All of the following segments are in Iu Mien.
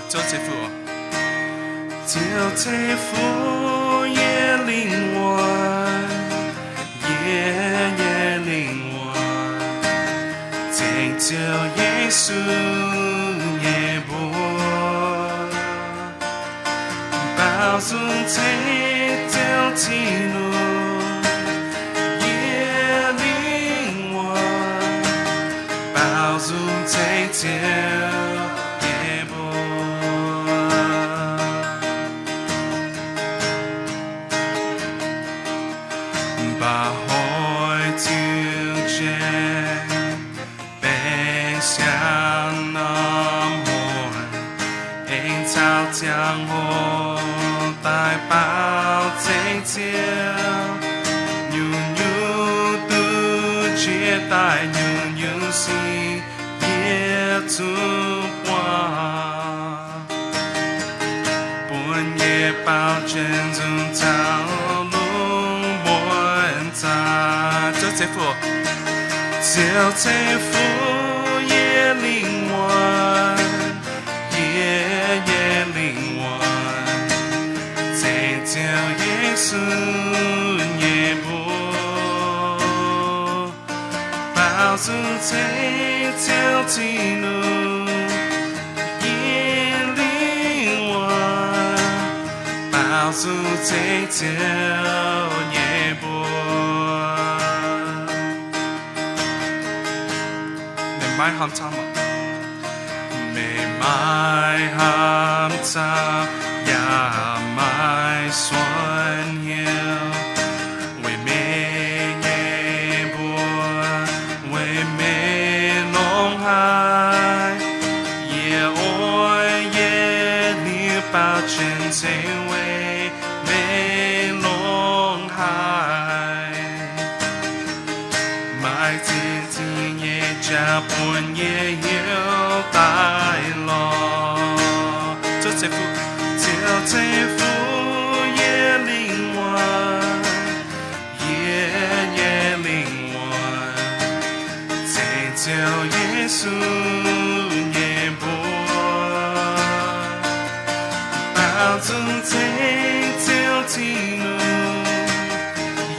Ziouv ceix fuqv, Ziouv ceix fuqv yie lingh wuonh, yie nyei lingh wuonh, ceng Ziouv Yesu nyei mbuox. Baaux nzung ceng Ziouv Tin-Hungh, yie lingh wuonh, baaux nzung ceng Ziouv nyei mbuox. Mba'hnoi ziux jiex, benx siang norm muonz, aengx caux ziangh hoc daaih baaux ceng Ziouv. Nyungc-nyungc duqv jiex daaih, nyungc-nyungc sic yie zungv buangh. Bun yie baaux nzung caux lungh muonz zaah. Ziouv ceix fuqv, Ziouv ceix fuqv yie lingh wuonh, yie nyei lingh wuonh, ceng Ziouv Yesu nyei mbuox. Baaux nzung ceng Ziouv Tin-Hungh, yie lingh wuonh, baaux nzung ceng Ziouv nyei mbuox. Meih maiv hnamv camv, meih maiv hnamv camv yaac maiv suonc hnyouv, weic meih nyei mbuox, weic meih longx haic. Yie oix yietc liuz baaux jienv ceng weic meih longx haic. Maaih ziex zingh nyei jaax bun yie hnyouv daaih lorz. Ziouv ceix fuqv, Ziouv ceix fuqv yie lingh wuonh, yie nyei lingh wuonh, ceng Ziouv Yesu nyei mbuox. Baaux nzung ceng Ziouv Tin-Hungh,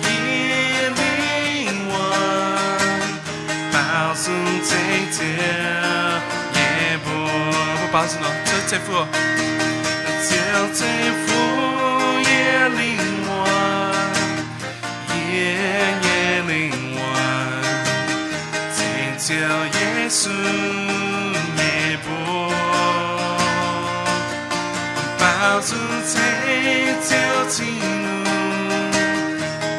yie lingh wuonh, baaux nzung ceng Ziouv nyei mbuox. Mbuo baaux nzung nor, Ziouv ceix fuqv, Ziouv ceix fuqv yie lingh wuonh, yie nyei lingh wuonh, ceng Ziouv Yesu nyei mbuox. Baaux nzung ceng Ziouv Tin-Hungh,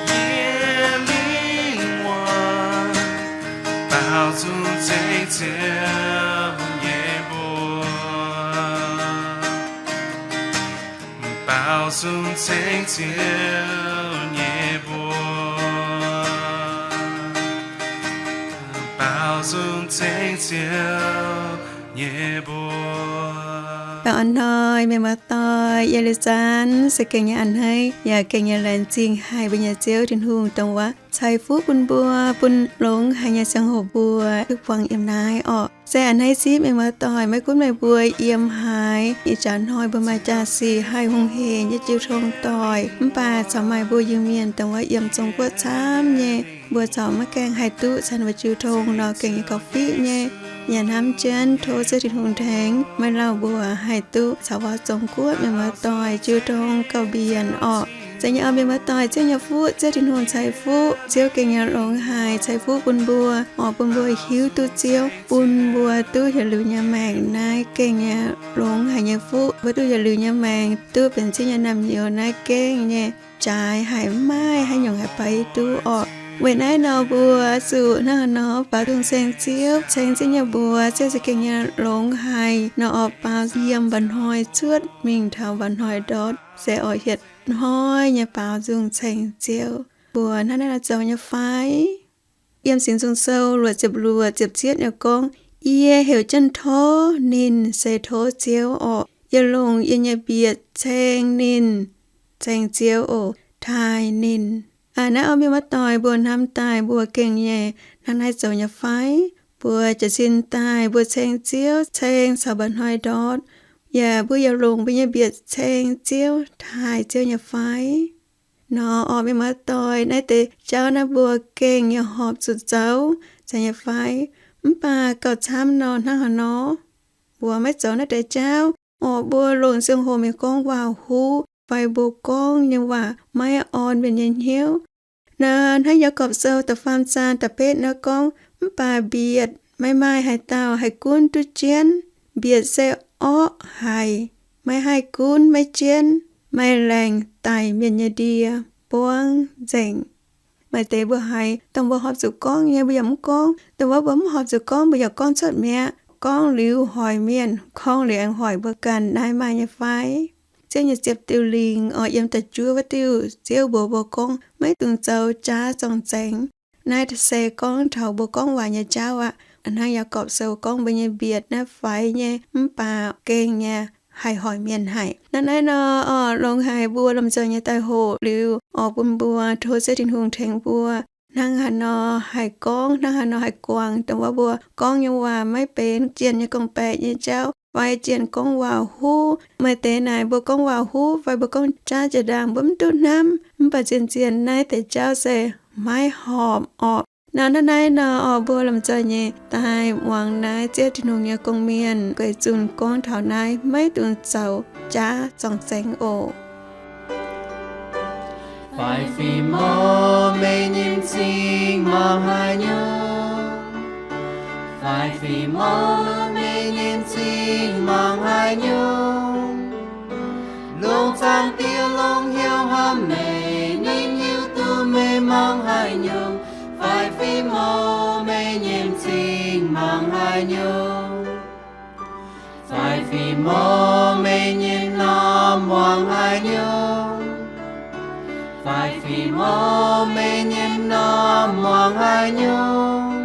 yie lingh wuonh, baaux nzung ceng Ziouv nyei mbuox. Baaux nzung ceng Ziouv nyei mbuox. Baaux nzung ceng Ziouv nyei mbuox. Baengh orn hnoi mienh muoz-doic, yie Liuz Zanx se gengh nyei a'hneiv yaac gengh nyei laengz zingh haic mbuo nyei Ziouv Tin-Hungh dongh wuov ceix fuqv bun mbuo, bun longx haic nyei ziangh hoc mbuo duqv buangh yiem naaiv orqc. Se a'hneiv zipv mienh muoz-doic, maiv gunv meih mbuo yiem haaix, ih jaax hnoi mbuo maaih jaax-sic haih hungh heic nyei jiu tong doic, mv baac corc maaih mbuo Iu-Mienh dongh wuov yiem Zong-Guoqv camv nyei, mbuo corc maiv gaengh haih duqv caux ninh mbuo jiu tong nor, gengh nyei gauh fiqv nyei. Yaac hnamv jienv tov Ziouv Tin-Hungh tengx maiv lauh mbuo haih duqv caux wuov Zong-Guoqv mienh muoz-doic jiu tong gauh mbienc orqc. Zeiz nyei orqc, mienh muoz-doic, Ziouv nyei fuqv, Ziouv Tin-Hungh ceix fuqv, Ziouv gengh nyei longx haic ceix fuqv bun mbuo, orqc bun mbuo hiuv duqv Ziouv, bun mbuo duqv yietc liuz nyei maengc. Naaiv gengh nyei longx haic nyei fuqv, mbuo duqv yietc liuz nyei maengc, duqv benx Ziouv nyei naamh nyouz, naaiv gengh nyei jaaix haic, maiv haaix nyungc haih baaix duqv orqc. Weic naaiv nor mbuo zuqc hnangv haaix nor baaux nzung ceng Ziouv, ceng Ziouv nyei mbuox. Ziouv se gengh nyei longx haic nor orqc, baaux yiem mba'hnoi cuotv mingh taux mba'hnoi ndortv, se oix hietc hnoi nyei baaux nzung ceng Ziouv. Mbuo hnangv naaiv nor zoux nyei fai? Yiem Singx Nzung Sou luoqc ziepc luoqc ziepc cietv nyei gorngv, Yie heuc jienv tov ninh se tov Ziouv orqc. Yie longc yie nyei bieqc ceng ninh, ceng Ziouv oc, taaih ninh. Aa, naaiv orqc, mienh muoz-doic, mbuo hnamv daaih mbuo gengh nyei hnangv naaiv zoux nyei fai? Mbuo jiez sin daaih mbuo ceng Ziouv, ceng caux mba'hnoi ndortv, yaac mbuo yaac longc mbuo nyei mbietc ceng Ziouv taaih Ziouv nyei fai? Nor orqc, mienh muoz-doic, naaiv deix jauv naaiv mbuo gengh yaac horpc zuqc zoux, zeiz nyei fai? Mv baac gauh camv nor, hnangv haaix nor mbuo maiv zoux naaiv deix jauv? Orqc, mbuo longc ziangh hoc mingh gorngv waac-huv fai mbuo gorngv nyei waac maiv orn mienh nyei hnyouv. Naaiv, naaiv Yaagorpc Sou da'faam zaang da'betv naaiv gorngv, mv baac mbietc maiv maaih haaix dauh haih gunv duqv jienv. Mbietc se orqv haic, maiv haih gunv, maiv jienv, maaih laengc daic mienh nyei ndie buangv nzengc. Maaih deix mbuo haiz dongh mbuo horpc zuqc gorngv nyei, mbuo yaac mv gorngv. Dongh wuov mbuo mv horpc zuqc gorngv, mbuo yaac gorngv cuotv mi'aqv. Gorngv liuz hoic mienh, gorngv liuz aengx hoic mbuo ganh, naaiv maaih nyei fai? Ziouv nyei ziepc diuh lingc orqc, yiem da'juov wuov diuh, Ziouv mbuox mbuo gorngv, maiv dungx zoux jaav zorng-zengx. Naaiv se gorngv taux mbuo gorngv waac nyei jauv aqv. Hnangv Yaagorpc Sou gorngv, mbuo nyei mbietc naaiv faix nyei, mv baac gengh nyei haih hoic mienh haic. Naaiv, naaiv nor orqc, longx haic, mbuo lomh nzoih nyei daaih hoqc liuz orqc, bun mbuo tov Ziouv Tin-Hungh tengx mbuo hnangv haaix nor haih gorngv, hnangv haaix nor haih guangc, dongh wuov mbuo gorngv nyei waac maiv benx jienh nyei gorngv-baeqc nyei jauv fai jienh gorngv waac-huv. Maaih deix naaic mbuo gorngv waac-huv fai mbuo gorngv jaav jiex ndaangc mbuo mv duqv hnamv, mv baac zien-zien naaiv deix jauv se maiv horpc orqc. Nor naaiv, naaiv nor orqc, mbuo lomh nzoih nyei daaih muangx naaiv Ziouv Tin-Hungh nyei gong-mienh gueic zunh gorngv taux naaiv, maiv dungx zoux jaav zorng-zengx oc. Faix fim mor meih nyei m'zing mangc haaix nyungc? Faix fim mor meih nyei m'zing mangc haaix nyungc? Longc zaangc Diex longc hnyouv hnamv meih, ninh hiuv duqv meih mangc haaix nyungc? Faix fim mor meih nyei m'zing mangc haaix nyungc? Faix fim mor meih nyei m'normh muangx haaix nyungc? Faix fim mor meih nyei m'normh muangx haaix nyungc?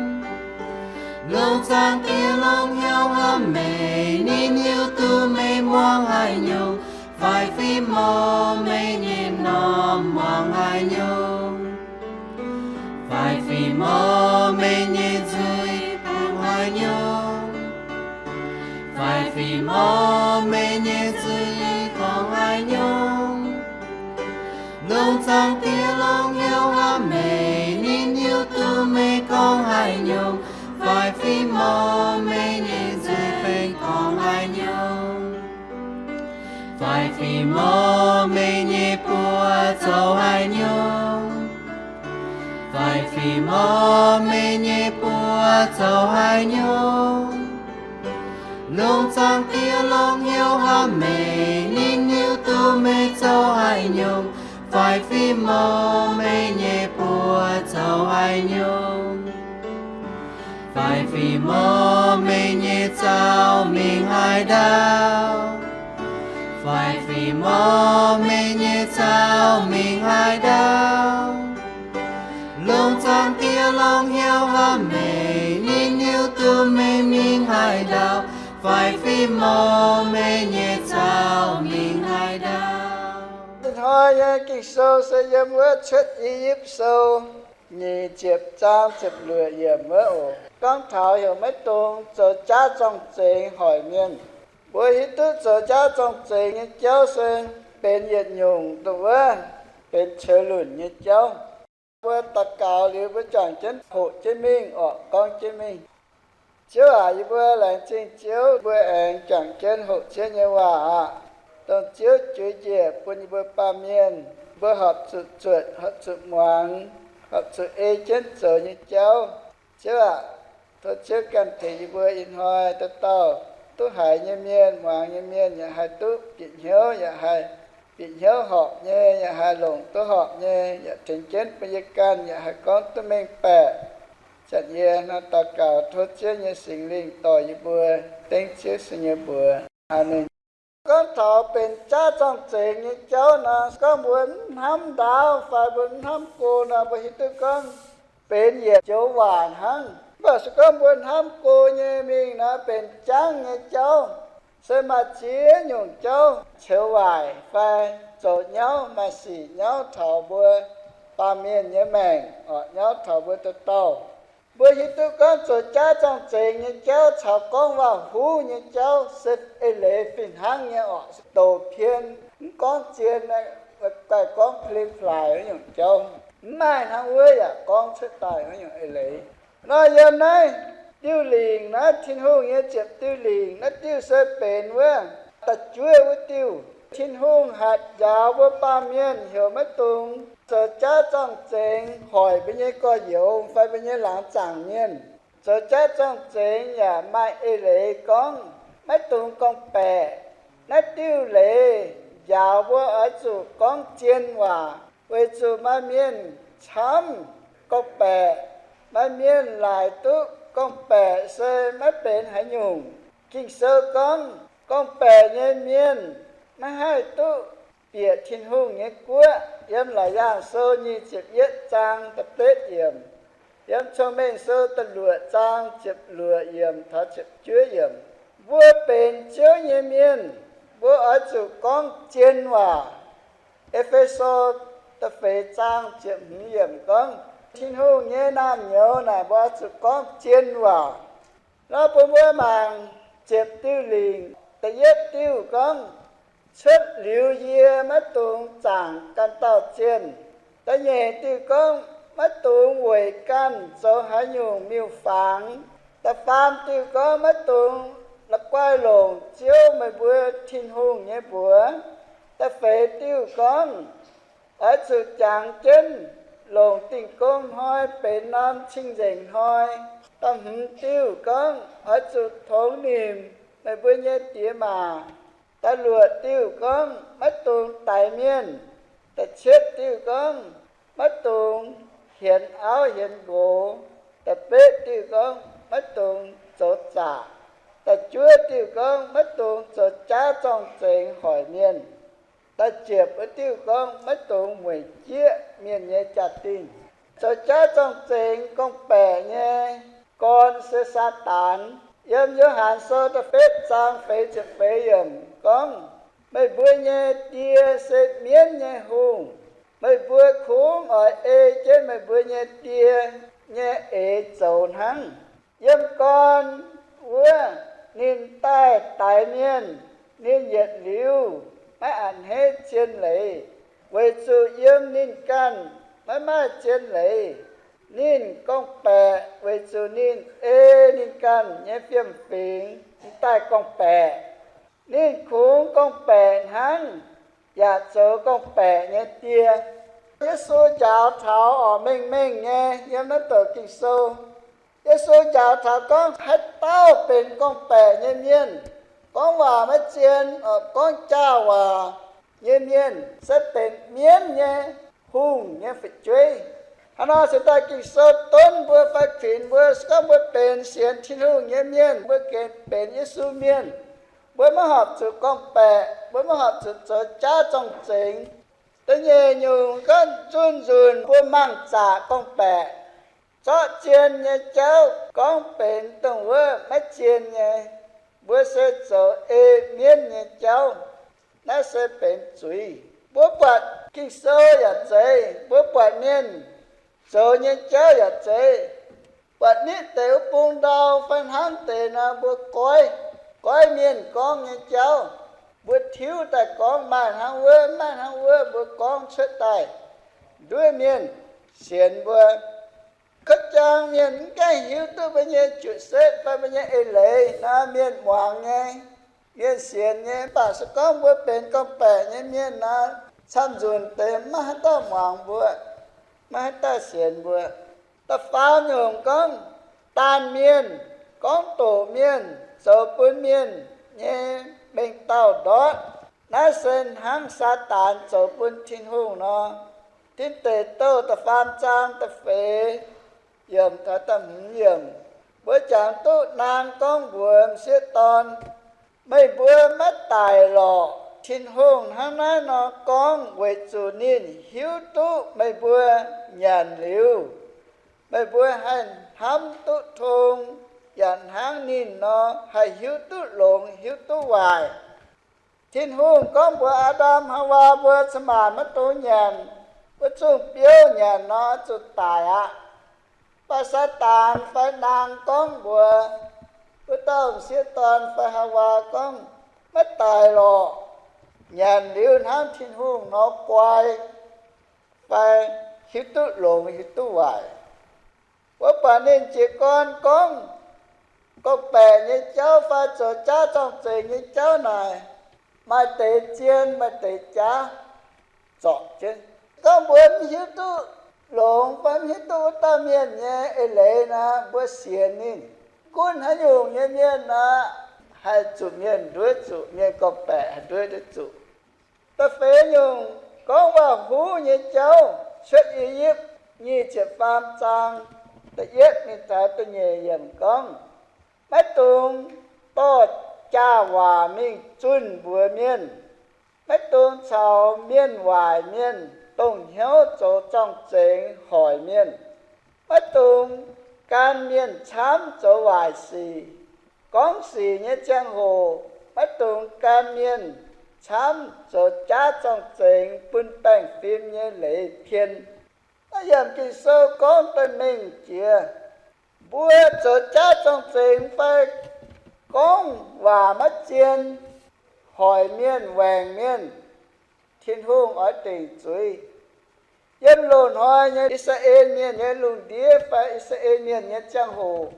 Longc zaangc Diex longc hnyouv hnamv meih, ninh hiuv duqv meih muangx haaix nyungc? Faix fim mor meih nyei m'normh muangx haaix nyungc? Faix fim mor meih nyei nzuih kangx haaix nyungc? Faix fim mor meih nyei nzuih gorngv haaix nyungc? Longc zaangc Diex longc hnyouv hnamv meih, ninh hiuv duqv meih gorngv haaix nyungc. Faix fim mor meih nyei nzuih benx gorngv haaix nyungc? Faix fim mor meih nyei buoz zoux haaix nyungc? Faix fim mor meih nyei buoz zoux haaix nyungc? Longc zaangc Diex longc hnyouv hnamv meih, ninh hiuv duqv meih zoux haaix nyungc. Faix fim mor meih nyei buoz zoux haaix nyungc? Faix fim mor meih nyei zaux mingh haaix ndau? Faix fim mor meih nyei zaux mingh haaix ndau? Longc zaangc Diex longc hnyouv hnamv meih, ninh hiuv duqv meih mingh haaix ndau. Faix fim mor meih nyei zaux mingh haaix ndau? Ih hnoi nyei Ging-Sou se yiem wuov Cuotv I^yipv Sou nyic ziepc zaang ziepc luoqc yiemc wuov oc. Gorngv taux heuc maiv dungx zoux jaav zorng-zengx hoic mienh. Mbuo hiuv duqv zoux jaav zorng-zengx nyei jauv se benx yietc nyungc dongh wuov, benx ceux lunc nyei jauv. Mbuo daux gaux liuz mbuo juangc jienv hoqc jienv mingh orqc, gorngv jienv mingh. Ziouv aac, yie mbuo laengz zingh Ziouv, mbuo aengx juangc jienv hoqc Ziouv nyei waac aqv. Dongh Ziouv juix njiec bun yie mbuo baamh mienh, mbuo horpc zuqc zuotc, horpc zuqc muangx, horpc zuqc ei jienv zoux nyei jauv. Ziouv aac, tov Ziouv ganh tengx yie mbuo ih hnoi dauh dauh duqv haiz nyei mienh, muangx nyei mienh yaac haih duqv bieqc hnyouv, yaac haih bieqc hnyouv horpc nyei, yaac haih longc duqv horpc nyei, yaac tengx jienv bun yie ganh yaac haih gorngv duqv mengh baeqc. Zanc yie hnangv daux gaux tov Ziouv nyei Singx Lingh dorh yie mbuo dengv Ziouv Yesu nyei mbuox. Aamen. Gorngv taux benx jaav zorng-zengx nyei jauv nor, se gorngv mbuo mv hnamv ndaauv fai mbuo mv hnamv go nor, mbuo hiuv duqv gorngv benx yietc joux waac hnangv. Mv baac se gorngv mbuo hnamv go nyei mingh nor, benx jangv nyei jauv. Se maaih ziex nyungc jauv ceux waaic fai zoux nyauv maaih sic nyauv taux mbuo baamh mienh nyei maengc, orqc, nyauv taux mbuo dauh dauh. Mbuo hiuv duqv gorngv zoux jaav zorng-zengx nyei jauv caux gorngv waac-huv nyei jauv se eix leiz fih hnangv nyei orqc, se douc pien, mv gorngv zien, gaaih gorngv pli-hlaaix wuov nyungc jauv. Mv maaih hnangv wuov yaac gorngv cuotv daaih wuov nyungc eix leiz. Nor yiem naaiv diuh lingc naaiv, Tin-Hungh nyei ziepc diuh lingc naaiv diuh se benx wuov da'juov wuov diuh. Tin-Hungh hatc njaaux mbuo baamh mienh heuc maiv dungx zoux jaav zorng-zengx hoic mbuo nyei gorx-youz fai mbuo nyei laangz zaangc mienh. Zoux jaav zorng-zengx yaac maaih eix leiz gorngv maiv dungx gorngv-baeqc. Naaiv diuh leiz njaaux mbuo oix zuqc gorngv zien waac, weic zuqc maaih mienh camv gorngv-baeqc. Maaih mienh laaic duqv gorngv-baeqc se maiv benx haaix nyungc. Ging-Sou gorngv gorngv-baeqc nyei mienh maiv haih duqv bieqc Tin-Hungh nyei guoqv. Yiem Laauc Yaangh Sou nyic ziepc yietv zaang da'betv yiemc, yiem Cong-Mengh Sou da'luoqc zaang ziepc luoqc yiemc taux ziepc juov yiemc. Mbuo benx Ziouv nyei mienh, mbuo oix zuqc gorngv zien waac. E^fe^so da'feix zaang ziepc hmz yiemc gorngv, Tin-Hungh nyei naamh nyouz naaic mbuo oix zuqc gorngv zien waac. Nor bun mbuo mangc ziepc diuh lingc. Da'yietv diuh gorngv, cuotv liuz yie maiv dungx zaangc ganh dauh zienh. Da'nyeic diuh gorngv, maiv dungx weic ganh zoux haaix nyungc miuc-fangx. Da'faam diuh gorngv, maiv dungx la'guaih longc Ziouv meih mbuo Tin-Hungh nyei mbuox. Da'feix diuh gorngv, oix zuqc jangx jienv longc Dingh Gong Hnoi benx norm cing-nzengc hnoi. Da'hmz diuh gorngv, oix zuqc tongx nimc meih mbuo nyei diex maac. Da'luoqc diuh gorngv, maiv dungx daix mienh. Da'cietv diuh gorngv, maiv dungx hienx auv hienx nqox. Da'betv diuh gorngv, maiv dungx zoux zaqc. Da'juov diuh gorngv, maiv dungx zoux jaav zorng-zengx hoic mienh. Da'ziepc wuov diuh gorngv, maiv dungx mueic jieqv mienh nyei jaa-dingh. Zoux jaav zorng-zengx gorngv-baeqc nyei gorn se Saadaan. Yiem Yo^han Sou da'betv zaang feix ziepc feix yiemc gorngv, meih mbuo nyei die se mienv nyei hungh. Meih mbuo kungx oix ei jienv meih mbuo nyei die nyei eix zoux hnangv. Yiem gorn wuov, ninh daaih daix mienh, ninh yietc liuz maiv a'hneiv zien leiz, weic zuqc yiem ninh ganh maiv maaih zien leiz. Ninh gorngv-baeqc weic zuqc ninh ei ninh ganh nyei fiem-fingx m'daaih gorngv-baeqc. Ninh kungx gorngv-baeqc hnangv, yaac zoux gorngv-baeqc nyei die. Yesu njaaux taux orqc, mengh mengh nyei yiem naaiv douc Ging-Sou, Yesu njaaux taux gorngv haaix dauh benx gorngv-baeqc nyei mienh, gorngv waac maiv zien, gorngv jaa waac nyei mienh se benx mienv nyei hungh nyei fu'jueiv. Hnangv nor se daaih Ging-Sou donv mbuo fai kuinx mbuo, se gorngv mbuo benx sienx Tin-Hungh nyei mienh, mbuo gengh benx Yesu mienh, mbuo maiv horpc zuqc gorngv-baeqc, mbuo maiv horpc zuqc zoux jaav zorng-zengx. Da'nyeic nyungc gorngv zunh nzunc mbuo mangc zaqc gorngv-baeqc. Zorqv zien nyei jauv gorngv benx dongh wuov maiv zien nyei. Mbuo se zoux ei mienv nyei jauv. Naaiv se benx zuiz. Mbuo buatc Ging-Sou yaac zeiz, mbuo buatc mienh zoux nyei jauv yaac zeiz. Buatc nitv deix wuov bung ndau fai hnangv deix nor, mbuo goiv, goiv mienh gorngv nyei jauv. Mbuo tiuv daaih gorngv maaih hnangv wuov, maaih hnangv wuov, mbuo gorngv cuotv daaih nduov mienh sienx mbuo. Kouv jang mienh mv gaengh hiuv duqv mbuo nyei juqc setv fai mbuo nyei eix leiz nor, mienh muangx nyei, mienh sienx nyei. Mv baac se gorngv mbuo benx gorngv-baeqc nyei mienh nor, camv-nzunc deix maiv haaix dauh muangx mbuo, maiv haaix dauh sienx mbuo. Da'faam nyungc gorngv daanh mienh, gorngv doqc mienh, zoux bun mienh nyei mengh dauh ndortv. Naaiv se hnangv Saadaan zoux bun Tin-Hungh nor. Tin Deic Douh da'faam zaang da'feix yiemc taux da'hmz yiemc, mbuo jangx duqv naang gorngv mbuox m'sieqv dorn, meih mbuo maiv daic lorqc. Tin-Hungh hnangv naaiv nor gorngv weic zuqc ninh hiuv duqv meih mbuo nyanc liuz, meih mbuo haih hnamv duqv tong, yaac hnangv ninh nor haih hiuv duqv longx, hiuv duqv waaic. Tin-Hungh gorngv mbuox Aa^ndam Haawaa mbuo, cin-maanc maiv dungx nyanc wuov zungh biouv, nyanc nor zuqc daic aqv. Mv baac Saadaan fai naang gorngv mbuox wuov dauh m'sieqv dorn fai Haawaa gorngv, maiv daic lorqc. Nyanc liuz hnangv Tin-Hungh nor guai, fai hiuv duqv longx hiuv duqv waaic. Wuov baac ninh jiez gorn gorngv, gorngv-baeqc nyei jauv fai zoux jaav zorng-zengx nyei jauv naaic, maaih deix zien maaih deix jaav zorpc jienv. Gorngv mbuo mv hiuv duqv longx fai mv hiuv duqv wuov dauh mienh nyei eix leiz nor, mbuo sienx ninh. Gunv haaix nyungc nyei mienh nor, haih zuqc mienh nduov zuqc, mienh gorngv-baeqc haih nduov duqv zuqc. Da'feix nyungc gorngv waac-huv nyei jauv, cuotv I^yipv nyic ziepc faam zaang da'yietv mingh taux da'nyeic yiemc gorngv, maiv dungx dorh jaax-waac mingh zunh mbuox mienh. Maiv dungx caux mienh waaic mienh, dongh hnyouv zoux zorng-zengx hoic mienh. Maiv dungx gan mienh camv zoux waaic sic. Gorngv sic nyei ziangh hoc maiv dungx gan mienh camv zoux jaav zorng-zengx bun baengh fim nyei leiz pien. Naaiv yiemc Ging-Sou gorngv daaih mengh jiex, mbuo zoux jaav zorng-zengx fai gorngv waac maiv zien, hoic mienh, waengc mienh, Tin-Hungh oix dingc zuiz. Yiem loz-hnoi nyei I^saa^laa^en Mienh nyei lungh ndiev fai I^saa^laa^en Mienh nyei ziangh hoc,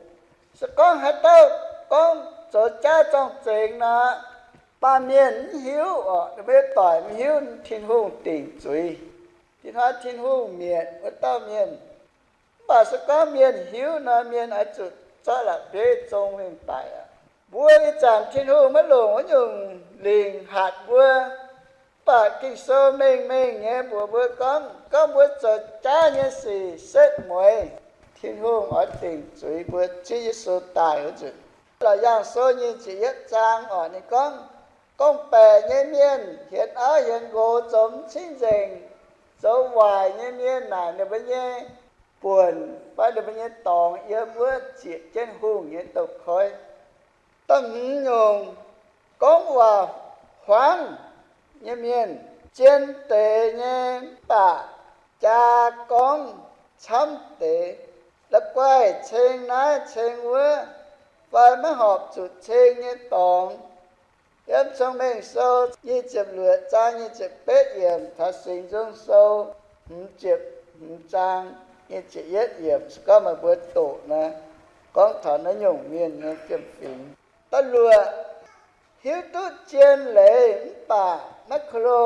se gorngv haaix dauh gorngv zoux jaav zorng-zengx nor, baamh mienh mv hiuv orqc, ninh mbuo nyei doic mv hiuv Tin-Hungh dingc zuiz. Tin-Hungh, Tin-Hungh mietc wuov dauh mienh. Mv baac se gorngv mienh hiuv nor, mienh oix zuqc zorqv la'bieiv zong mingh daic aqv. Mbuo ih zanc Tin-Hungh maiv longc wuov nyungc lingc hatc mbuo. Mv baac Ging-Sou mengh mengh nyei mbuox mbuo gorngv, gorngv mbuo zoux jaav nyei sic setv mueiz, Tin-Hungh oix dingc zuiz mbuo. Ziouv Yesu daaih wuov nzunc, Laauc Yaangh Sou nyic ziepc yietv zaang orqc, ninh gorngv, gorngv-baeqc nyei mienh hienx auv hienx nqox zoux mv cingv nzengc, zoux waaic nyei mienh naaic, ninh mbuo nyei buonc fai ninh mbuo nyei dorngx yiem wuov zieqc jienv hungh nyei douz-koiv. Da'hmz nyungc, gorngv waac-huaangv nyei mienh, zien deix nyei mv baac jaa gorngv camv deix, la'guaih ceng naaiv ceng wuov, fai maiv horpc zuqc ceng nyei dorngx. Yiem Cong-Mengh Sou nyic ziepc luoqc zaang nyic ziepc betv yiemc taux Singx Nzung Sou hmz ziepc hmz zaang nyic ziepc yietv yiemc, se gorngv meih mbuo doqc naaiv, gorngv taux naaiv nyungc mienh nyei fiem-fingx. Da'luoqc, hiuv duqv zien leiz mv baac maiv ko lo.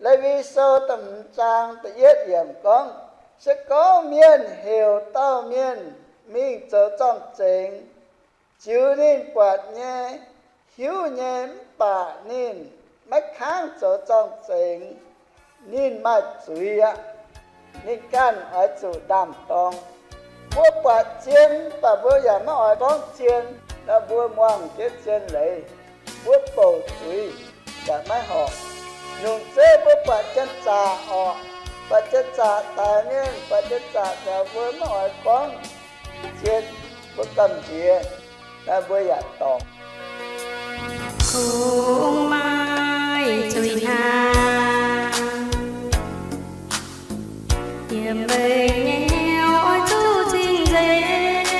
Lewi Sou da'hmz zaang da'yietv yiemc gorngv, se gorngv mienh heuc dauh mienh mingh zoux zorng-zengx, ziux ninh buatc nyei, hiuv nyei, mv baac ninh maiv kangv zoux zorng-zengx, ninh maaih zuiz aqv. Ninh ganh oix zuqc ndaam-dorng. Mbuo buatc zien, mv baac mbuo yaac maiv oix gorngv zien, nor mbuo muangh jienv zien leiz, mbuo bouc zuiz yaac maiv horpc. Nyungc zeiv mbuo buatc janx-zaqc orqc, buatc janx-zaqc daix mienh, buatc janx-zaqc taux mbuo maiv oix gorngv zien, mbuo gamh nziex, naaiv mbuo yaac dorngc. Kungx maaih zuiz hnaangx, yiem meih nyei hnyouv oix zuqc cing-nzengc.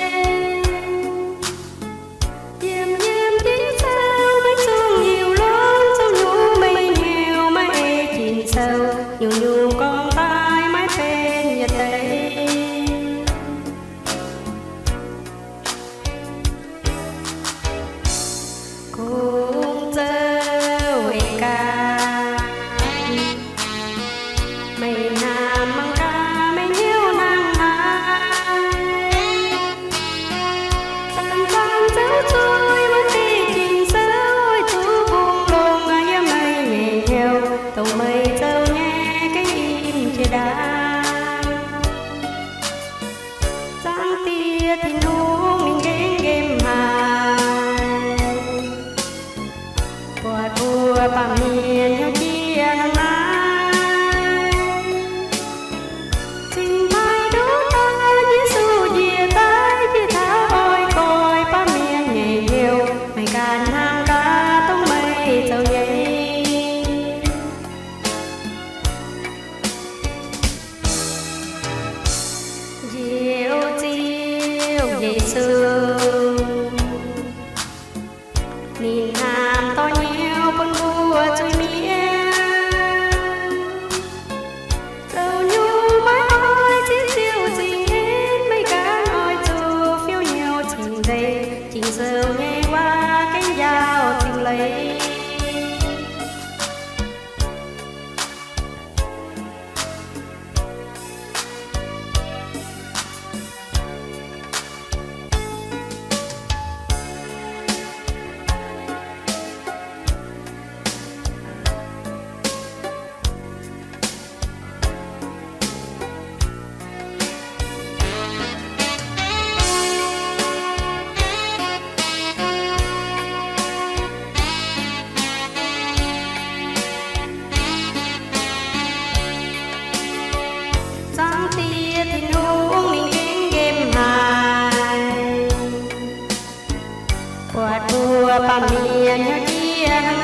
Yiem yiem Ging-Sou maiv zungh hiuv longx, zungv nyungc meih hnyouv maiv ei Ging-Sou, nyungc-nyungc gorngv daaih maiv benx yietc deix. Kungx zoux weic ganh, meih hnamv mangc gaax meih hnyouv hnangv haaix. Zanc-zanc zoux zuiz maiv bieqc Ging-Sou, oix zuqc kungx longx yiem meih nyei hnyouv, dongh meih zoux nyei gengh im jiex ndaangc. Zaangc Diex Tin-Hungh ninh gengh nqemh haic, buatc mbuo baamh mienh hnyouv jiex hnangv naaiv. Cingx maaih nduqc dauh Yesu njiec daaih jiex taux oix goiv baamh mienh nyei hnyouv, meih ganh hnangv gaax dongh meih zoux nyei. Baamh mienh hnyouv jiex hnangv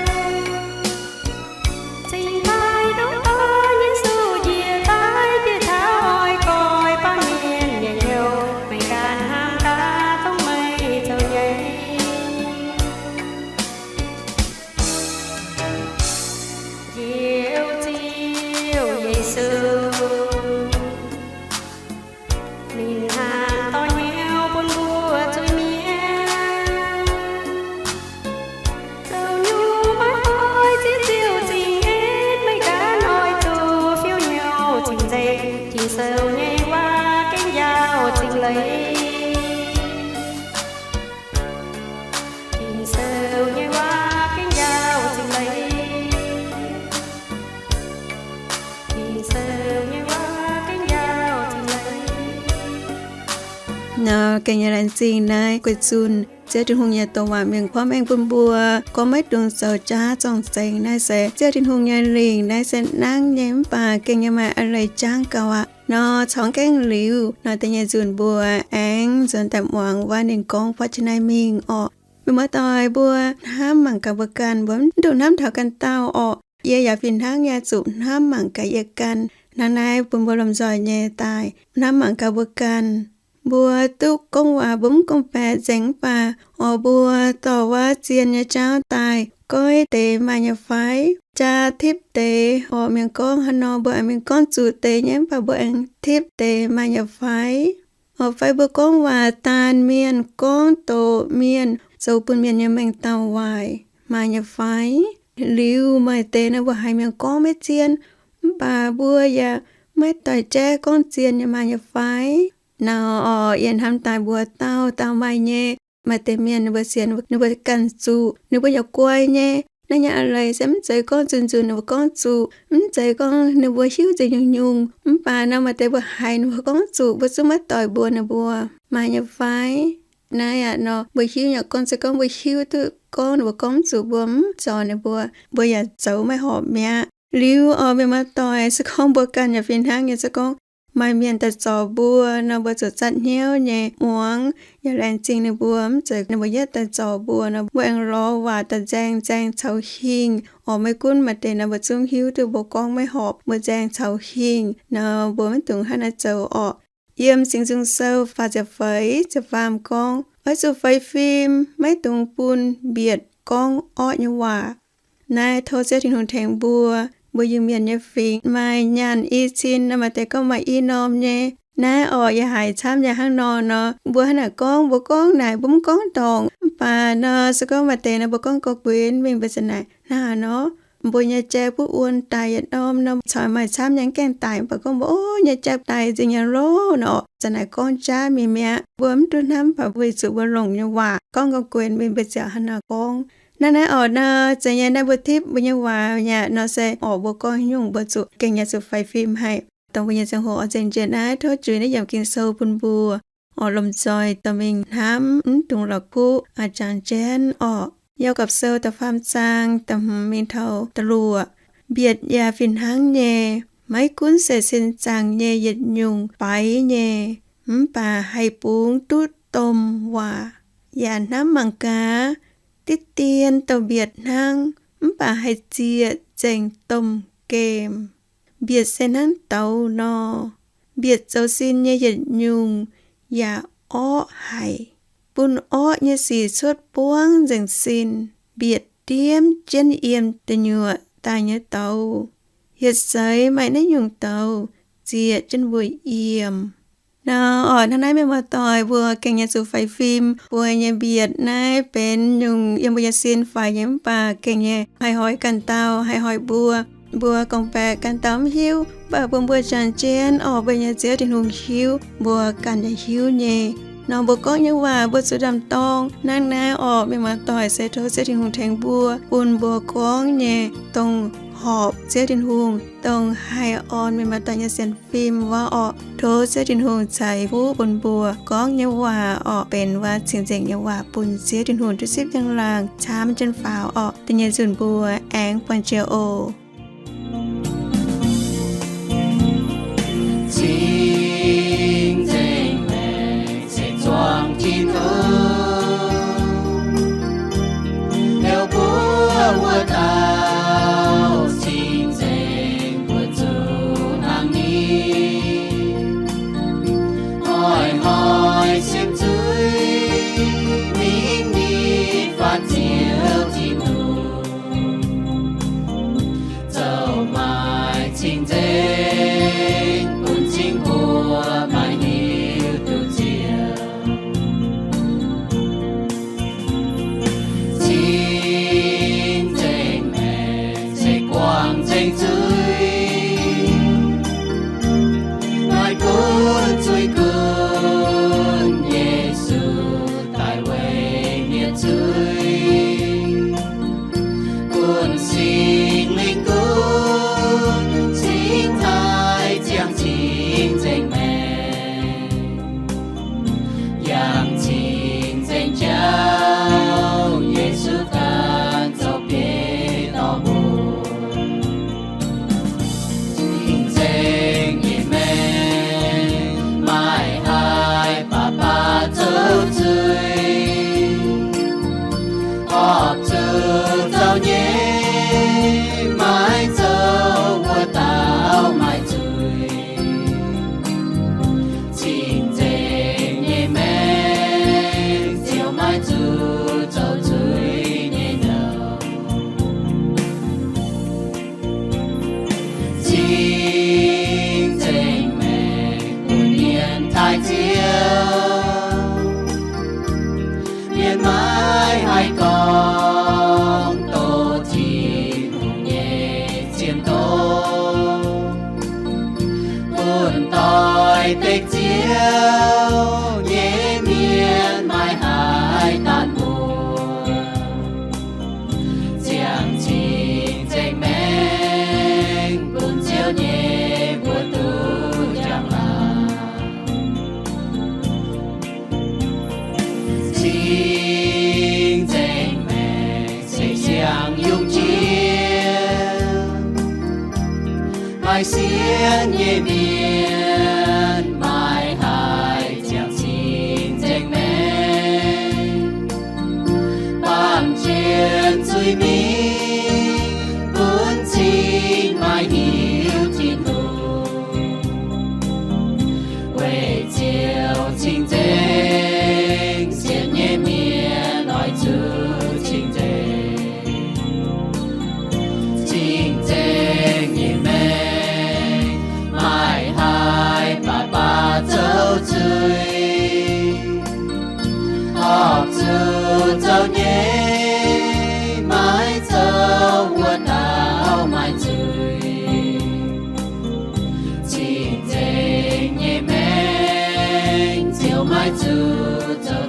naaiv, cingx daaih ndongc dorn Yesu njiec daaih bieqc taux oix koiv baamh mienh nyei hnyouv, meih ganh hnamv gaax dongh meih zoux nyei. Njoux Ziouv Yesu, ninh hnangv dorn hnyouv bun mbuo zuiz-mienh. Zoux nyungc maiv oix ziex ziouc cingx aengx meih ganh oix zuqc fiou hnyouv cing-nzengc, Ging-Sou nyei waac gengh njaaux cing-leiz. Ging-Sou nyei waac gengh njaaux cing-leiz. Ging-Sou nyei waac gengh njaaux cing-leiz. Nor gengh nyei laengz zingh naaiv gueix zunh Ziouv Tin-Hungh nyei douc waac mingh kuonx maengh bun mbuo. Gorngv maiv dungx zoux jaav zorng-zengx naaiv se Ziouv Tin-Hungh nyei lingc naaiv se nangv nyei, mv baac gengh nyei maaih a'leiz jangv gauh aqv. Nor corngv gaengh liuz, nor da'nyeic nzunc mbuo aengx nzuonx daaih muangx wuov ninh gorngv buatc jienv naaiv mingh orqc. Mienh muoz-doic mbuo, hnamv mangc gaax mbuo ganh, mbuo mv dungx hnamv taux ganh dauh orqc. Yie yaac fih hnangv yaac zuqc hnamv mangc gaax yie ganh. Hnangv naaiv bun mbuo lomh nzoih nyei daaih hnamv mangc gaax mbuo ganh. Mbuo duqv gorngv waac mbuo mv gorngv-baeqc nzengc, mv baac orqc mbuo dorh wuov zien nyei jauv daaih goiv deix maaih nyei fai? Jaa tipv deix orqc, mienh gorngv haaix nor mbuo aengx mingh gorngv zuqc deix nyei, mv baac mbuo aengx tipv deix maaih nyei fai? Orqc fai mbuo gorngv waac daanh mienh, gorngv doqc mienh, zoux bun mienh nyei mengh dauh waaic maaih nyei fai? Liuz maaih deix nor mbuo haiz mienh gorngv maiv zien, mv baac mbuo yaac maiv doix-jaiv gorngv zien nyei maaih nyei fai? Nor orqc, yie hnamv daaih mbuo dauh dauh maaih nyei. Maaih deix mienh ninh mbuo sienx ninh mbuo ganh zuqc, ninh mbuo yaac guai nyei. Naaiv nyei a'leiz se mv zeiz gorngv zuqc nzunc ninh mbuo gorngv zuqc, mv zeiz gorngv ninh mbuo hiuv nzengc nyungc-nyungc, mv baac nor maaih deix mbuo haiz ninh mbuo gorngv zuqc, mbuo zungv maiv doix mbuox ninh mbuo, maaih nyei fai? Naaiv aqv nor, mbuo hiuv nyei gorngv se gorngv mbuo hiuv duqv gorngv ninh mbuo gorngv mv zuqc, mbuo mv zorc ninh mbuo, mbuo yaac zoux maiv horpc mi'aqv. Liuz orqc, mienh muoz-doic, se gorngv mbuo ganh yaac fih hnangv nyei, se gorngv maaih mienh daaih zorc mbuo nor, mbuo zuqc zatv hnyouv nyei muangx yaac laengz zingh ninh mbuo, mv zeiz ninh mbuo yietv daaih zorc mbuo nor, mbuo aengx lorz waac daaih nzaeng, nzaeng caux hingh. Orqc maiv gunv maaih deix nor mbuo zungv hiuv duqv mbuo gorngv maiv horpc, mbuo nzaeng caux hingh nor, mbuo maiv dungx hnangv naaiv zoux orqc. Yiem Singx Nzung Sou faah ziepc feix ziepc faam gorngv, oix zuqc faix fim, maiv dungx bun mbietc gorngv orqv nyei waac. Naaiv tov Ziouv Tin-Hungh tengx mbuo. Mbuo Iu-Mienh nyei fingx maaih nyaanh i cin nor, maaih deix gorngv maaih i norm nyei. Naaiv orqc, yie haiz camv nyei hnangv nor nor, mbuo hnangv naaic gorngv, mbuo gorngv naaic mbuo mv gorngv dorngc, mv baac nor se gorngv maaih deix nor mbuo gorngv gorx-guenx mingh mbuo ziouc naaic hnangv haaix nor, mbuo nyei jai butv wuonh daic yietc norm nor, corc maaih camv nyei mv gaengh daic, mv baac gorngv mbuo, o, nyei jai daic nzengc nyei loh nor, ziouc naaic gorngv jaav mingh mi'aqv. Mbuo mv duqv hnamv, mv baac weic zuqc mbuo longc nyei waac gorngv gorx-guenx mingh mbuo ziouc hnangv naaic gorngv. Naaiv naaiv orqc nor, zeiz nyei naaiv mbuo tipv mbuo nyei waac mi'aqv nor se orqc mbuo gorngv nyungc mbuo zuqc gengh nyei zuqc faix fim haic. Dongh mbuo nyei ziangh hoc oix nzengc jiex naaiv, tov Zuiz naaiv yiemc Ging-Sou bun mbuo. Orqc lomh nzoih dorh mingh hnamv, mv dungx la'kuqv a'jangx jienv orqc. Yaagorpc Sou da'faam zaang da'hmz mingh taux da'luoqc. Mbietc yaac fih hnangv nyei. Maiv gunv se sin zaangc nyei yietc nyungc faix nyei, mv baac haih bungx duqv domh waac. Yaac hnamv mangc gaax, diqv dien douh mbietc hnangv, mv baac haih zieqc nzengc domh gemh. Mbietc se hnangv douz nor. Mbietc zoux sin nyei yietc nyungc yaac orqv haic, bun orqv nyei sic cuotv buangv nzengc sin. Mbietc ndiemv jienv yiem da'nyuoqc daaih nyei douz. Yietc seix maaih naaiv nyungc douz zieqc jienv mbuo yiem. Nor orqc, hnangv naaiv mienh muoz-doic mbuo gengh nyei zuqc faix fim. Mbuo nyei mbietc naaiv benx nyungc yiem mbuo nyei sin faix nyei, mv baac gengh nyei haih hoic ganh dauh, haih hoic mbuo. Mbuo gorngv-baeqc ganh dauh mv hiuv, mv baac bun mbuo jangx jienv orqc, mbuo nyei Ziouv Tin-Hungh hiuv, mbuo ganh yaac hiuv nyei. Nor mbuo gorngv nyei waac mbuo zuqc ndaam-dorng. Hnangv naaiv orqc, mienh muoz-doic, se tov Ziouv Tin-Hungh tengx mbuo, bun mbuo gorngv nyei dongh horpc Ziouv Tin-Hungh, dongh haih orn mienh muoz-doic nyei sienx fim wuov orqc. Tov Ziouv Tin-Hungh ceix fuqv bun mbuo gorngv nyei waac orqc, benx wuov cing-nzengc nyei waac bun Ziouv Tin-Hungh duqv zipv njang-laangc camv jienv faaux orqc. Da'nyeic nzunc mbuo aengx buangh jiex oc. Cing-nzengc meih se zuangx Tin-Hungh. cing-nzengc bun cing mbuo maaih hiuv duqv nziex. Cing-nzengc maengc se guangc nzengc zuiz, maaih gunv zuiz gunv Yesu daaih weic mienh zuiz. Gunv Singx Lingh gunv cingx taaih ziangh cing-nzengc maengc, yangh cing-nzengc jauv Yesu ganh zoux biei dorh mbuo. Cing-nzengc nyei maengc maaih haaix baac baac zoux zuiz, horpc zuqc zoux nyei, maiv zoux wuov dauh maaih zuiz. Cing-nzengc nyei maengc ziouc maiv zuqc zoux zuiz nyei nouh. Cing-nzengc maengc bun mienh taaih Ziouv, mienh maiv haih gorngv doz Tin-Hungh nyei zienh doz. Bun doix-dekc Ziouv nyei mienh maiv haih daanh mbuo, ziangh cing-nzengc maengc bun Ziouv nyei mbuox duqv njang-laangc. Cing-nzengc maengc se siang-yungz jiex, maaih sienx nyei mienh maiv haih ziangh cing-nzengc maengc, baamh jienv zuiz-mingh gunv cing maaih hiuv Tin-Hungh. Weic Ziouv cing-nzengc, sienx nyei mienh oix zuqc cing-nzengc. Cing-nzengc nyei maengc maaih haaix baac baac zoux zuiz, horpc zuqc zoux nyei, maiv zoux wuov dauh maaih zuiz. Cing-nzengc nyei maengc ziouc maiv zuqc zoux